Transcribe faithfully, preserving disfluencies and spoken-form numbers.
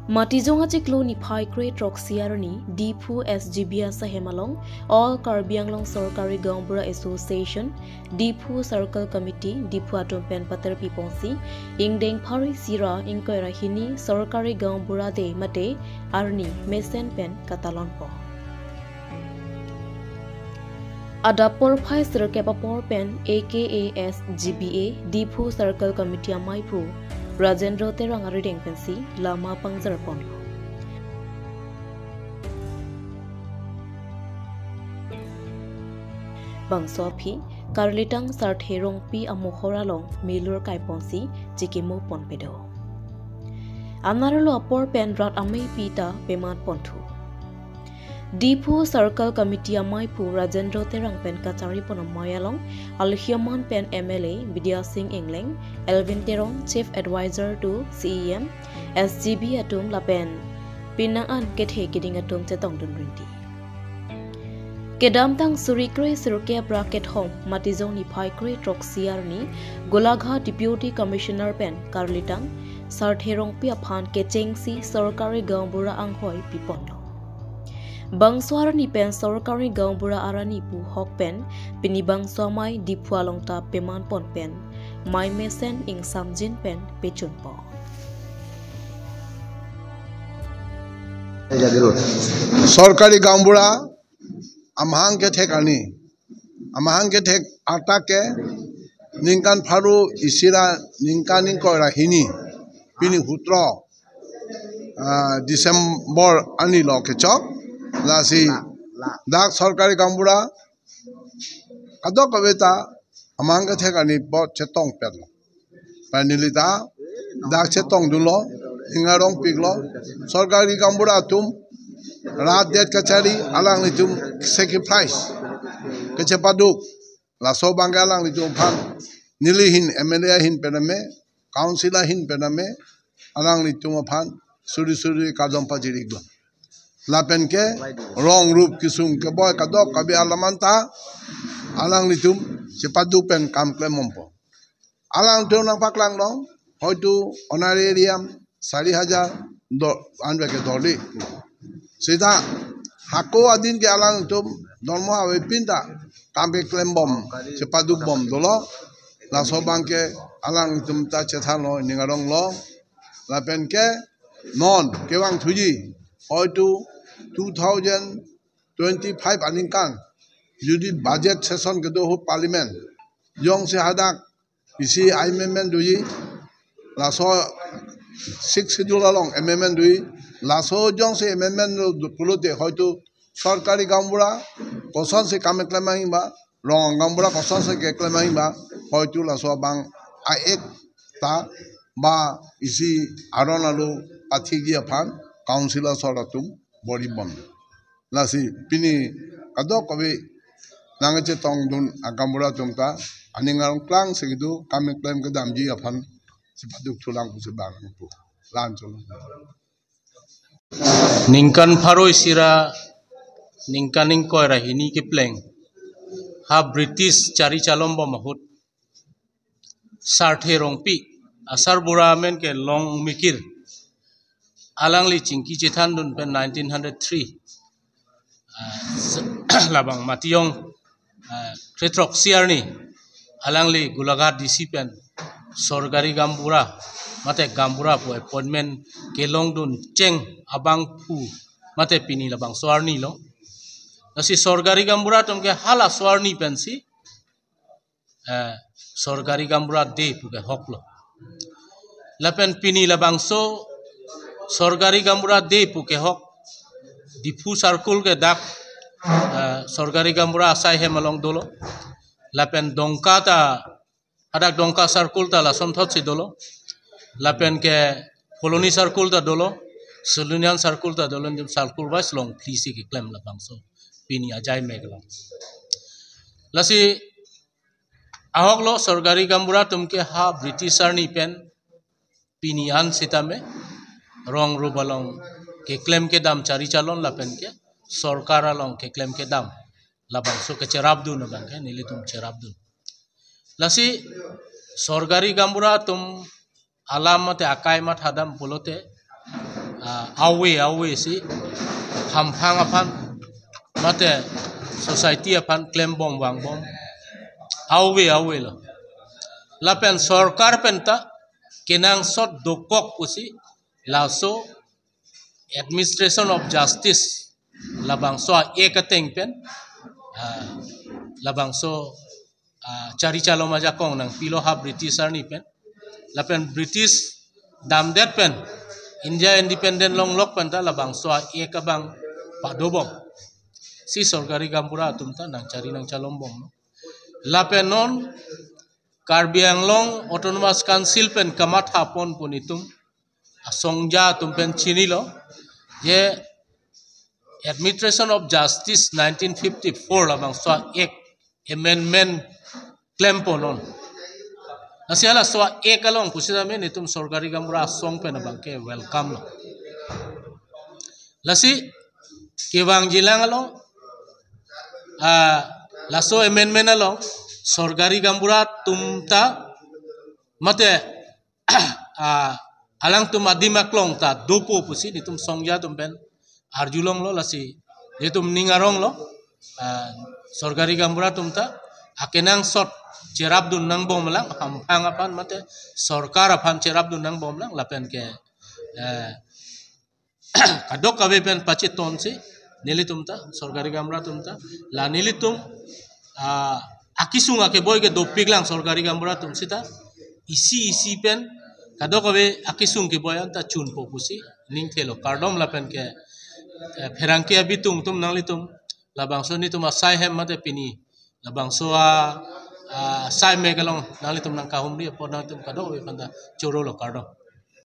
Matijong achiklo niphai kre throksi arni Diphu S G B asaihem along All Karbi Anglong Sorkari Gaonbura Association, Diphu Circle Committee, Diphu atum pen paterpi ponsi, ingdeng pharo isi ra ingkoi ra hini Sorkari Gaonbura Day mate arni mesen pen katalonpo. Adap porphai sirkep apor pen A K A S G B A Diphu Circle Committee amaiphu Rajendra Terang arideng pensi lama pangjar ponlo. Bangso aphi karlitang Sarthe Rongpi amohor along milur kai ponsi chikimo ponpe do. Anerlo apor pen rat ameipi ta pemat ponthu. Diphu Circle Committee amaiphu Rajendra Terang pen kachari pon amei along alhioman pen M L A Bidya Sing Engleng, Elwin Teron, Chief Advisor to C E M, S G B atum lapen pinang an kethe keding atum chetongdun rinti. Kedamtang suri kre sirkep ra kethom Matijong niphai kre throksi arni Golaghat Deputy Commissioner pen karlitang Sarthe Rongpi aphan kechengsi Sorkari Gaonbura anghoi piponlo. Bangso arni pen Sorkari Gaonbura arni pu hok pen pini bangso amei Diphu along ta peman pon pen mei mesen ingsamjin pen pechunpo. Sorkari Gaonbura amahang kethek arni, amahang kethek atak ke ningkan pharo isi ra ningkan ingkoi ra hini, pini hutro, ah, December arni lo kechok. Lasi dak Sorkari Gaonbura kadokave ta amahang kethek arni apot chetongpetlo. Pen neli ta dak chetongdunlo, ning arongpiklo. Sorkari Gaonbura atum rat det kachari, alanglitum sacrifice kechepaduk. Laso abangke alanglitum aphan, neli ahin, M L A ahin pen ame, council ahin pen ame, alanglitum aphan suri suri kardom pajiriklo. Lapen ke rong rup kesung keboi kadokave alam anta alanglitum chepaduk pen kam klem bompo. Alangtum nangpaklang long, hoitu honorarium sari hajar do, anve ke doli. Sita hako adin ke alangtum dormo avepin ta kam keklem bom, chepaduk bom dolo. Laso abangke alangtum ta chethanlo, ning aronglo. Lapen ke non kevang thuji, hoitu two thousand twenty-five aningkan jodi budget session kedo ahut parliament, jongsi hadak isi amendment doji, laso sixth schedule along amendment doji, laso jongsi amendment do pulote hoitu Sorkari Gaonbura kosonsi kam keklem nangji ba, rong gaonbura kosonsi keklem nangji ba, hoitu laso abang a-act ta ba isi aron alo pathikji aphan council asor atum bor-i bom. Lasi pini kadokave nangchetongdun agaonbura atum ta aning arong klangsi kedo kam keklem kedamji aphan chepaduk thulang pusi bang pu. La-an cholo. Ningkan pharo isi ra ningkan ingkoi ra hini kepleng ha British chari chalom bom ahut Sarthe Rongpi, asarbura amen ke Longmikir, alangli chingki chethandun pen nineteen hundred three, ah, s-, labang Matijong, ah, kre throksi arni alangli Golaghat D C pen Sorkari Gaonbura mate gaonbura pu appointment kelongdun cheng abangphu mate pini labangso arni lo. Lasi Sorkari Gaonbura atum ke halaso arni pensi, eh, Sorkari Gaonbura Day pu kehoklo. Lapen pini labangso Sorkari Gaonbura Day pu kehok Diphu circle ke dak, eh, Sorkari Gaonbura asaihem along dolo. Lapen Dongka ta, hadak Dongka circle ta lasonthotsi dolo. Lapen ke Phuloni circle ta dolo, Silonijan circle ta dolo, circle wise long phli si keklem labangso pini ajai mek along. Lasi ahoklo Sorkari Gaonbura atum ke ha British arni pen pini an sitame rong rup along keklem kedam chari chalon lapen ke sorkar along keklem kedam labangso kecherapdun abangke nelitum cherapdun. Lasi Sorkari Gaonbura atum alam mate akai mathadam pulote, ah, awe awe si hamphang aphan mate society aphan klembom vangbom awe awe lo. Lapen sorkar pen ta kenangsot dokok pusi laso administration of justice labangso a-act ateng pen, ah, labangso, ah, chari chalom ajakong nangpilo ha British arni pen. Lapen British damdet pen India independent longlok pen ta labangso a-act abang padobom. Si sorkari gaonbura atum ta nangchari nangchalombom, no? Lapen non Karbi Anglong Autonomous Council pen kamathapon pu netum asongja atum pen chinilo, je Administration of Justice nineteen fifty-four labangso a-act amendment klempo non. Lasi halaso a-act along pusitame netum sorkari gaonbura asong pen abangke welcome lo. Lasi kevangjilang along, ah, laso amendment along sorkari gaonbura atum ta mate, ah, alangtum adim aklong ta dopo pusi netum songja atum pen arjulonglo. Lasi netum ning aronglo, ah, sorkari gaonbura atum ta akenangsot cherapdun nangbomlang, hamphang aphan mate sorkar aphan cherapdun nangbomlang. Lapen ke, eh, kadokave pen pachetonsi nelitum ta sorkari gaonbura atum ta la nelitum, ah, akesung akeboi ke dopiklang sorkari gaonbura atum sita isi isi pen kadokave akesung keboi anta chunpo pusi ningthelo. Kardom. Lapen ke, eh, pherangke abitung atum nanglitum labangso netum asai hem mate pini labangso a, ah, asai mek along nanglitum nangkahumri apot nanglitum kadokave aphanta chorolo. Kardom.